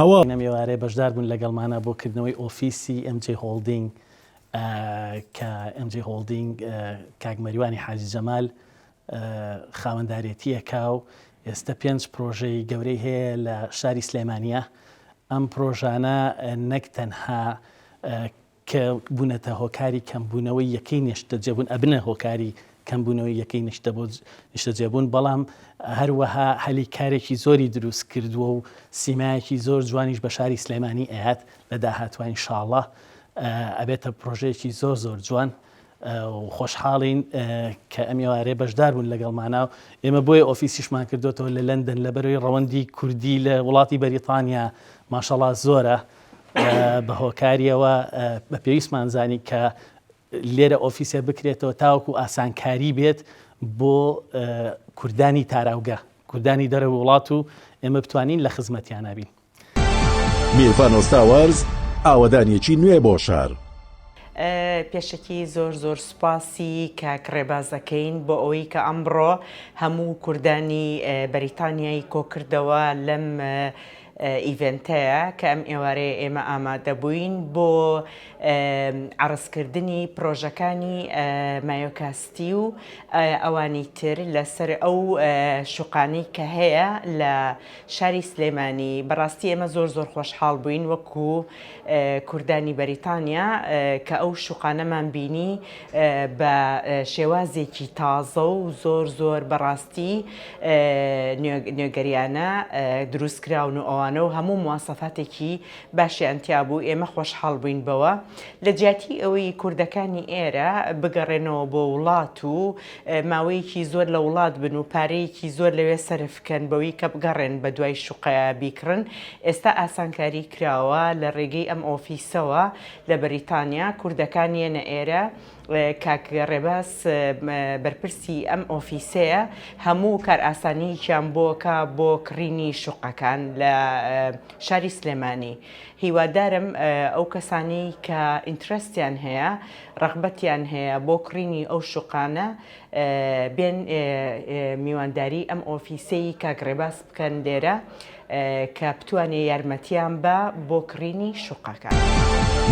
هەوا. ئەم ئێوارەیە بەشدار بوون لەگەڵمانا بۆ کردنەوەی ئۆفیسی MJ Holding کە MJ Holding کاک مەریوانی حاجی جەمال خاوەندارێتیەکا و ئێستە پێنج پرۆژەی گەورەی هەیە لە شاری سلێمانیە ئەم پرۆژانە نەک تەنها کە بوونەتە هۆکاری کەمبوونەوەی یەکەی نیشتەجێبوون، ئەبنە هۆکاری کەمبوونەوەی یەکەی نیشتەجێبوون، بەڵام هەروەها هەلی کارێکی زۆری دروست کردووە و سیمایەکی زۆر جوانیش بە شاری سلێمانی ئەیات لە داهاتوە ئینشاڵڵا ئەبێتە پرۆژەیەکی زۆر زۆر جوان و خۆشحاڵین کە ئەم ئێوارەیە بەشدار بوون لەگەڵمانا و ئێمە بۆیە ئۆفیسیشمان کردوێتەوە لە لەندەن لەبەرەوەی ڕەوەندی کوردی لە وڵاتی بەریتانیا ماشەڵا زۆرە بە هۆکاریەوە بە پێویستمان زانی کە لێرە ئۆفیسێ بکرێتەوە تاوەکو ئاسانکاری بێت بۆ کوردانی تاراوگە کوردانی دەرەوە وڵات و ئێمە بتوانین لە خزمەتیانە بین. میرڤانۆس تاوەرز، ئاوەدانیەکی نوێ بۆ شار. پێشەکی زۆر زۆر سوپاسی کاک ڕێباز ئەکەین بۆ ئەوەی کە ئەمڕۆ هەموو کوردانی بەریتانیای کۆکردەوە لەم event ەیە کە ئەم ئێوارەیە ئێمە ئامادەبووین بۆ عەڕزکردنی پرۆژەکانی مایۆکاستی و ئەوانی تر لەسەر ئەو شوقانەی کە هەیە لە شاری سلێمانی. بەڕاستی ئێمە زۆر زۆر خۆشحاڵ بووین وەکو کوردانی بەریتانیا کە ئەو شوقانەمان بینی بە شێوازێکی تازە و زۆر زۆر بەڕاستی نوێگەریانە دروست کراون و ئەوانە و هەموو مواسەفاتێکی باشیان تیا بوو ئێمە خۆشحاڵ بووین بەوە لە جیاتی ئەوەی کوردەکانی ئێرە بگەڕێنەوە بۆ وڵات و ماوەیەکی زۆر لە وڵات بن و پارەیەکی زۆر لەوێ سەرف کەن بەوەی کە بگەڕێن بە دوای شوقەیا بیکڕن ئێستا ئاسانکاری کراوە لە ڕێگەی ئەم ئۆفیسەوە لە بەریتانیا کوردەکان یەنە ئێرە کاک ڕێباز بەرپرسی ئەم ئۆفیسەیە هەموو کارئاسانییەکیان بۆ کا بۆ کڕینی شوقەکان لە شاری سلێمانی هیوادارم ئەو کەسانەی کە interest یان هەیە ڕەغبەتیان هەیە بۆ کڕینی ئەو شوقانە بێن میوانداری ئەم ئۆفیسەی کاک ڕێباز بکەن لێرە کە بتوانێ یارمەتیان با بۆ کڕینی شوقەکان.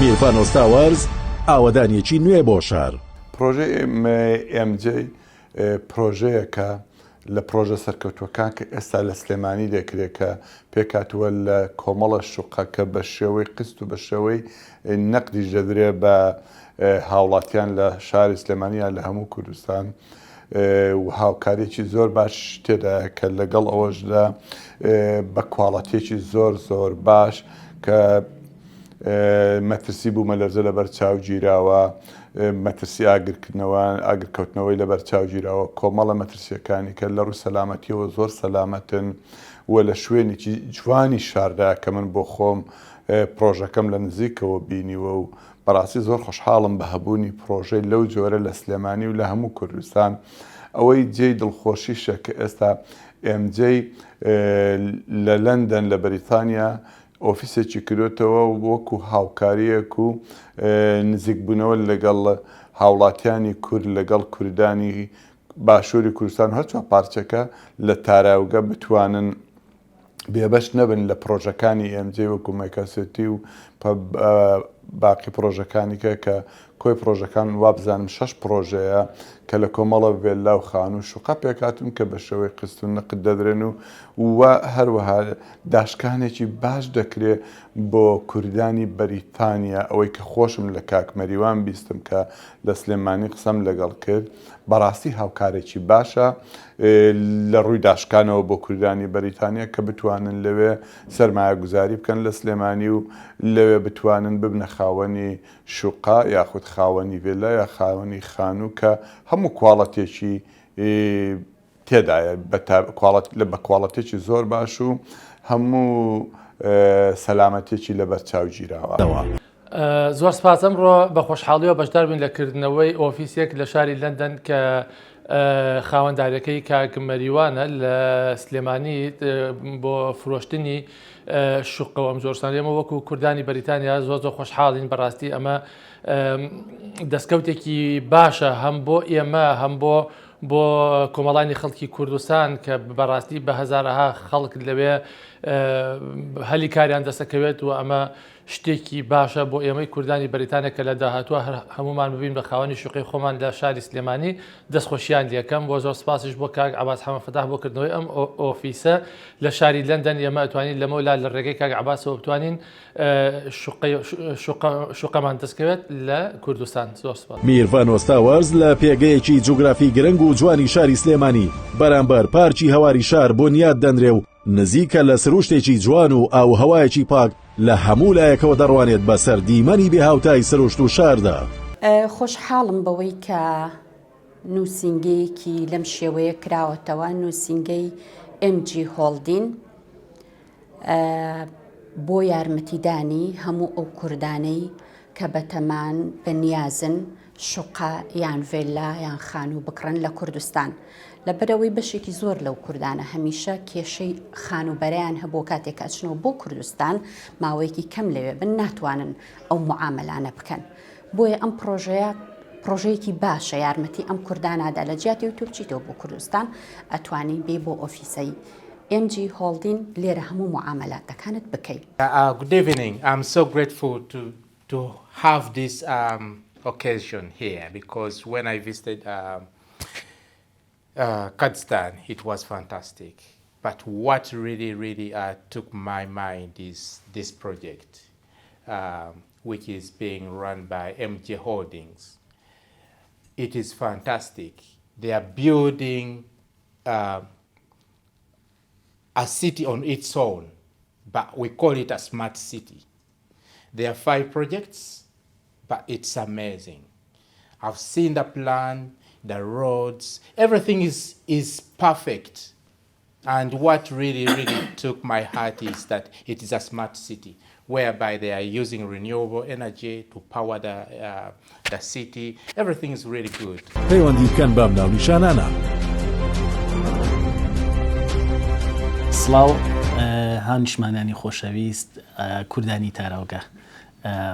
میرڤانۆس تاوەرز، ئاوەدانیەکی نوێ بۆ شار. پرۆژەی ئێم جەی پرۆژەیەکە لە پرۆژە سەرکەوتووەکان کە ئێستا لە سلێمانی دەکرێت کە پێکهاتووە لە کۆمەڵە شوقە کە بە شێوەی قست و بە شێوەی نەقدیش دەدرێ بە هاوڵاتیان لە شاری سلێمانی یان لە هەموو کوردستان و هاوکاریەکی زۆر باش تێدایە کە لەگەڵ ئەوەشدا بە کواڵەتیەکی زۆر زۆر باش کە مەترسی بوومەلەرزە لەبەر چاو گیراوە مەترسی ئاگرکردنەوە ئاگرکەوتنەوەی لەبەر چاو گیراوە کۆمەڵە مەترسیەکانی کە لە ڕووی سەلامەتیەوە زۆر سەلامەتن و لە شوێنێکی جوانی شاردا کە من بۆ خۆم پرۆژەکەم لە نزیکەوە بینیوە و بەڕاستی زۆر خۆشحاڵم بە هەبوونی پڕۆژەی لەو جۆرە لە سلێمانی و لە هەموو کوردستان. ئەوەی جێی دڵخۆشیشە کە ئێستا ئێم جەی لە لەندەن لە بەریتانیا ئۆفیسێکی کردۆتەوە وەکو هاوکارییەک و نزیکبوونەوە لەگەڵ هاوڵاتیانی کورد لەگەڵ کوردانی باشووری کوردستان و هەر چوار پارچەکە لە تاراوگە بتوانن بێبەش نەبن لە پڕۆژەکانی ئێم جەی وەکو مێگاسیتی و باقی پڕۆژەکانی کە کە کۆی پڕۆژەکان وابزانم شەش پڕۆژەیە کە لە کۆمەڵە ڤێللا و خانوو و شوقە پێکهاتوون کە بە شێوەی قست و نقد دەدرێن و و هەروەها داشکانێکی باش دەکرێ بۆ کوردانی بەریتانیا ئەوەی کە خۆشم لە کاک مەریوان بیستم کە لە سلێمانی قسەم لەگەڵ کرد بەڕاستی هاوکارێکی باشە لە ڕووی داشکانەوە بۆ کوردانی بەریتانیا کە بتوانن لەوێ سەرمایەگوزاری بکەن لە سلێمانی و لەوێ بتوانن ببنە خاوەنی شوقە یاخود خاوەنی ڤێلا یا خاوەنی خانوو کە هەموو کواڵەتێکی تێدایە بە کواڵەتێکی زۆر باش و هەموو سەلامەتێکی لەبەرچاو گیراوە. زۆر سپاس ئەمڕۆ بە خۆشحاڵیەوە بەشدار بووین لە کردنەوەی ئۆفیسێک لە شاری لەندەن کە خاوەندارەکەی کاک مەریوانە لە سلێمانی بۆ فرۆشتنی شوقە و ئەم جۆرسان ئێمە وەکو کوردانی بەریتانیا زۆر زۆر خۆشحاڵین بەڕاستی ئەمە دەستکەوتێکی باشە هەم بۆ ئێمە هەم بۆ. بۆ کۆمەڵانی خەڵکی کوردستان کە بەڕاستی بە هەزارەها خەڵک لەوێ هەلی کاریان دەسەکەوێت و ئەمە شتێکی باشە بۆ ئێمەی کوردانی بەریتانیا کە لە داهاتووە هەر هەموومان ببین بە خاوەنی شوقەی خۆمان لە شاری سلێمانی دەستخۆشیان لێکەم بۆ زۆر سپاسیش بۆ کاک عەباس حەمە فەتاح بۆ کردنەوەی ئەم ئۆفیسە لە شاری لەندەن ئێمە ئەتوانین لەمەولا لە ڕێگەی کاک عەباسەوە بتوانین شوقەمان دەستکەوێت لە کوردستان زۆر سپاس. میرڤانۆس تاوەرز لە پێگەیەکی جوگرافی گرنگ و جوانی شاری سلێمانی بەرامبەر پارکی هەواری شار بونیاد دەنرێ و نزیکە لە سروشتێکی جوان و ئاووهەوایەکی پاک لە هەموو لایەکەوە دەڕوانێت بەسەر دیمەنی بێهاوتای سروشت و شاردا. خۆشحاڵم بەوەی کە نووسینگەیەکی لەم شێوەیە کراوەتەوە، نووسینگەی MG Holding بۆ یارمەتیدانی هەموو ئەو کوردانەی کە بەتەمان بەنیازن شوقە یان ڤێلا یان خانوو بکڕن لە کوردستان. لەبەرئەوەی بەشێکی زۆر لەو کوردانە هەمیشە کێشەی خانووبەرەیان هەبووە کاتێک کە ئەچنەوە بۆ کوردستان ماوەیەکی کەم لەوێ بن ناتوانن ئەو معامەلانە بکەن. بۆیە ئەم پڕۆژەیە پڕۆژەیەکی باشە یارمەتی ئەم کوردانادا لە جیاتی ئەوەی تۆ بچیتەوە بۆ کوردستان ئەتوانی بێی بۆ ئۆفیسەی MG Holding لێرە هەموو معامەلاتەکانت بکەی. Good evening I'm so grateful to to have this um, occasion here because when I visited um, uh, Kurdistan, it was fantastic. But what really, really uh, took my mind is this project, um, which is being run by MJ Holdings. It is fantastic. They are building uh, a city on its own, but we call it a smart city. There are five projects, but it's amazing. I've seen the plan, the roads, everything is, is perfect. And what really, really took my heart is that it is a smart city whereby they are using renewable energy to power the, uh, the city. Everything is really good. پەیوەندی بکەن بەم ناونیشانانە. سڵاو هاونیشتمانیانی خۆشەویست کوردانی تاراوگە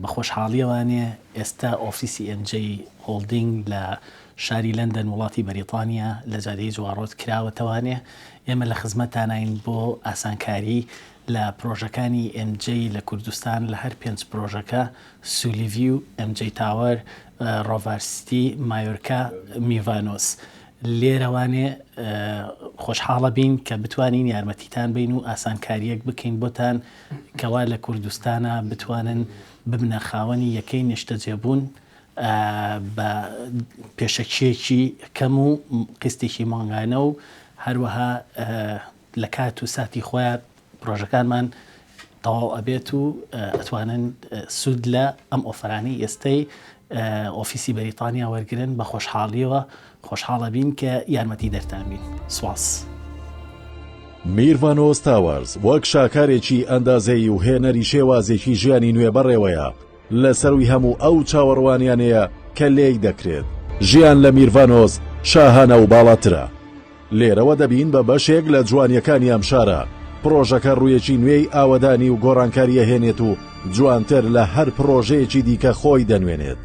بە خۆشحاڵیەوانێ ئێستا ئۆفیسی MJ Holding لە شاری لەندەن وڵاتی بەریتانیا لە جادەی جواڕۆد کراوەتەوانێ ئێمە لە خزمەتتاناین بۆ ئاسانکاری لە پرۆژەکانی MJ لە کوردستان لە هەر پێنج پرۆژەکە سولیڤیو، MJ Tower، ڕۆڤار سیتی، مایۆرکا، میڤانۆس. لێرەوانێ خۆشحاڵە بین کە بتوانین یارمەتیتان بین و ئاسانکارییەک بکەین بۆتان کەوا لە کوردستانا بتوانن ببنە خاوەنی یەکەی نیشتەجێبوون بە پێشەکییەکی کەم و قیستێکی مانگانە و هەروەها لە کات و ساتی خۆیان پرۆژەکانمان تەواو ئەبێت و ئەتوانن سوود لە ئەم ئۆفەرانەی ئێستەی ئۆفیسی بەریتانیا وەرگرن بە خۆشحاڵیەوە خۆشحاڵە بین کە یارمەتی دەرتان بین سواس. میرڤانۆس تاوەرز وەک شاکارێکی ئەندازەیی و هێنەری شێوازێکی ژیانی نوێ بەڕێوەیە، لە سەرووی هەموو ئەو چاوەڕوانیانەیە کە لێی دەکرێت. ژیان لە میرڤانۆس شاهانە و باڵاترە. لێرەوە دەبین بە بەشێک لە جوانییەکانی ئەم شارە، پڕۆژەکە ڕوویەکی نوێی ئاوەدانی و گۆڕانکاری ئەهێنێت و جوانتر لە هەر پڕۆژەیەکی دیکە خۆی دەنوێنێت.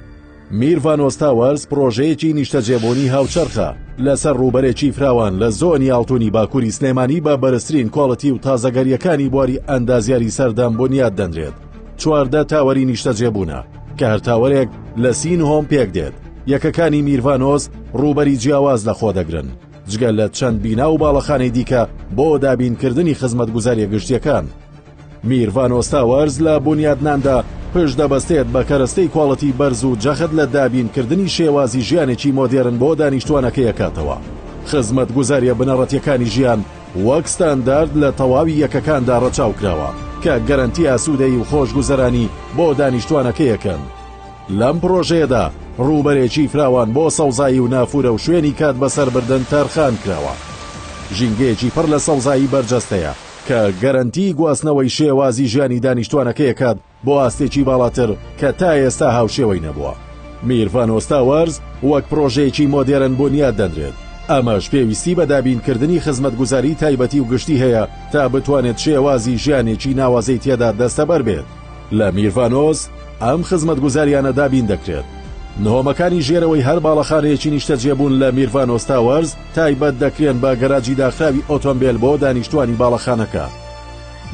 میرڤانۆس تاوەرز پڕۆژەیەکی نیشتەجێبوونی هاوچەرخە لەسەر ڕووبەرێکی فراوان لە زۆنی ئاڵتونی باکووری سلێمانی بە بەرزترین کواڵیتی و تازەگەرییەکانی بواری ئەندازیاری سەردەم بونیاد دەنرێت. 14 تاوەری نیشتەجێبوونە کە هەر تاوەرێک لە سی نهۆم پێکدێت. یەکەکانی میرڤانۆس ڕووبەری جیاواز لەخۆدەگرن، جگە لە چەند بینا و باڵەخانەی دیکە بۆ دابینکردنی خزمەتگوزارییە گشتییەکان. میرڤانۆس تاوەرز لە بونیادناندا پشت دەبەستێت بە کەرەستەی کواڵیتی بەرز و جەخت لە دابینکردنی شێوازی ژیانێکی مۆدێرن بۆ دانیشتووانەکەی ئەکاتەوە. خزمەتگوزارییە بنەڕەتییەکانی ژیان وەک ستاندارد لە تەواوی یەکەکاندا ڕەچاوکراوە کە گەرەنتی ئاسوودەیی و خۆشگوزەرانی بۆ دانیشتووانەکەی ئەکەن. لەم پڕۆژەیەدا ڕووبەرێکی فراوان بۆ سەوزایی و نافورە و شوێنی کات بەسەربردن تەرخان کراوە. ژینگەیەکی پڕ لە سەوزایی بەرجەستەیە کە گەرەنتی گواستنەوەی شێوازی ژیانی دانیشتوانەکەی ئەکات بۆ ئاستێکی باڵاتر کە تا ئێستا هاوشێوەی نەبووە. میرڤانۆس تاوەرز وەک پڕۆژەیەکی مۆدێرن بونیاد دەنرێت، ئەمەش پێویستی بە دابینکردنی خزمەتگوزاری تایبەتی و گشتی هەیە تا بتوانێت شێوازی ژیانێکی ناوازەی تێدا دەستەبەر بێت. لە میرڤانۆس ئەم خزمەتگوزاریانە دابین دەکرێت. نهۆمەکانی ژێرەوەی هەر باڵەخانەیەکی نیشتەجێبوون لە میرڤانۆس تاوەرز تایبەت دەکرێن بە گەراجی داخراوی ئۆتۆمبێل بۆ دانیشتوانی باڵەخانەکە.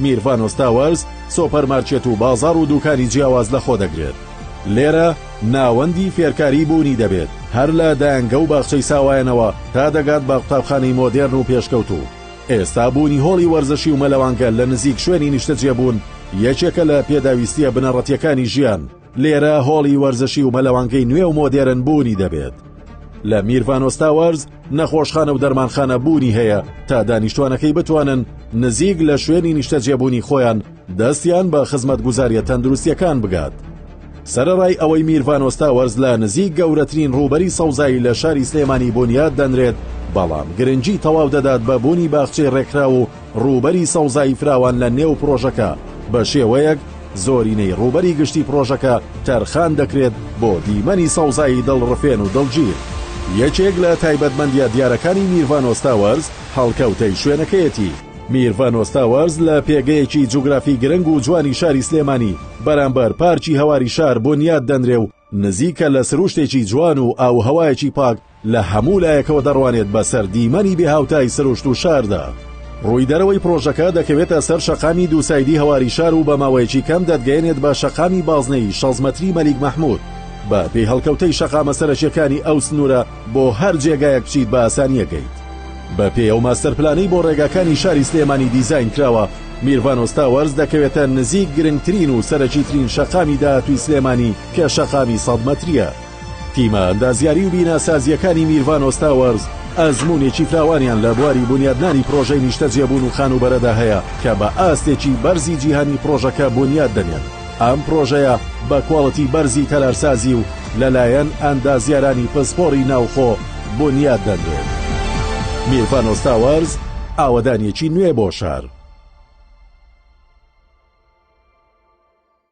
میرڤانۆس تاوەرز سۆپەرمارکێت و بازاڕ و دوکانی جیاواز لەخۆ دەگرێت. لێرە ناوەندی فێرکاری بوونی دەبێت، هەر لە دایەنگە و باخچەی ساوایانەوە تا دەگات بە قوتابخانەی مۆدێرن و پێشکەوتوو. ئێستا بوونی هۆڵی وەرزشی و مەلەوانگە لە نزیک شوێنی نیشتەجێبوون یەکێکە لە پێداویستییە بنەڕەتییەکانی ژیان، لێرە هۆڵی وەرزشی و مەلەوانگەی نوێ و مۆدێرن بوونی دەبێت. لە میرڤانۆس تاوەرز نەخۆشخانە و دەرمانخانە بوونی هەیە تا دانیشتوانەکەی بتوانن نزیک لە شوێنی نیشتەجێبوونی خۆیان دەستیان بە خزمەتگوزاریە تەندروستیەکان بگات. سەرەڕای ئەوەی میرڤانۆس تاوەرز لە نزیک گەورەترین ڕووبەری سەوزایی لە شاری سلێمانی بونیاد دەنرێت، بەڵام گرنگی تەواو دەدات بە بوونی باخچەی ڕێکخراو و ڕووبەری سەوزایی فراوان لە نێو پڕۆژەکە بە شێوەیەک زۆرینەی ڕووبەری گشتی پڕۆژەکە تەرخان دەکرێت بۆ دیمەنی سەوزایی دڵڕفێن و دڵگیر. یەکێک لە تایبەتمەندییە دیارەکانی میرڤانۆس تاوەرز هەڵکەوتەی شوێنەکەیەتی. میرڤانۆس تاوەرز لە پێگەیەکی جوگرافی گرنگ و جوانی شاری سلێمانی بەرامبەر پارکی هەواری شار بونیاد دەنرێ و نزیکە لە سروشتێکی جوان و ئاووهەوایەکی پاک لە هەموو لایەکەوە دەڕوانێت بەسەر دیمەنی بێهاوتای سروشت و شاردا. ڕووی دەرەوەی پڕۆژەکە دەکەوێتە سەر شەقامی دووسایدی هەواری شار و بە ماوەیەکی کەم دەتگەیەنێت بە شەقامی بازنەیی 60 مەتری مەلیک مەحمود. بە پێی هەڵکەوتەی شەقامە سەرەکیەکانی ئەو سنوورە بۆ هەر جێگایەک بچیت بە ئاسانی ئەگەیت. بە پێی ئەو ماستەرپلانەی بۆ ڕێگاکانی شاری سلێمانی دیزاین کراوە، میرڤانۆس تاوەرز دەکەوێتە نزیک گرنگترین و سەرەکیترین شەقامی داهاتووی سلێمانی کە شەقامی سەد مەترییە. تیمە ئەندازیاری و بیناسازییەکانی میرڤانۆس تاوەرز ئەزموونێکی فراوانیان لە بواری بونیادنانی پرۆژەی نیشتەجێبوون و خانووبەرەدا هەیە کە بە ئاستێکی بەرزی جیهانی پرۆژەکە بونیاد دەنێن. ئەم پرۆژەیە بە کواڵتی بەرزی تەلارسازی و لەلایەن ئەندازیارانی پسپۆڕی ناوخۆ بونیاد دەنرێت. میرڤانۆس تاوەرز، ئاوەدانییەکی نوێ بۆ شار.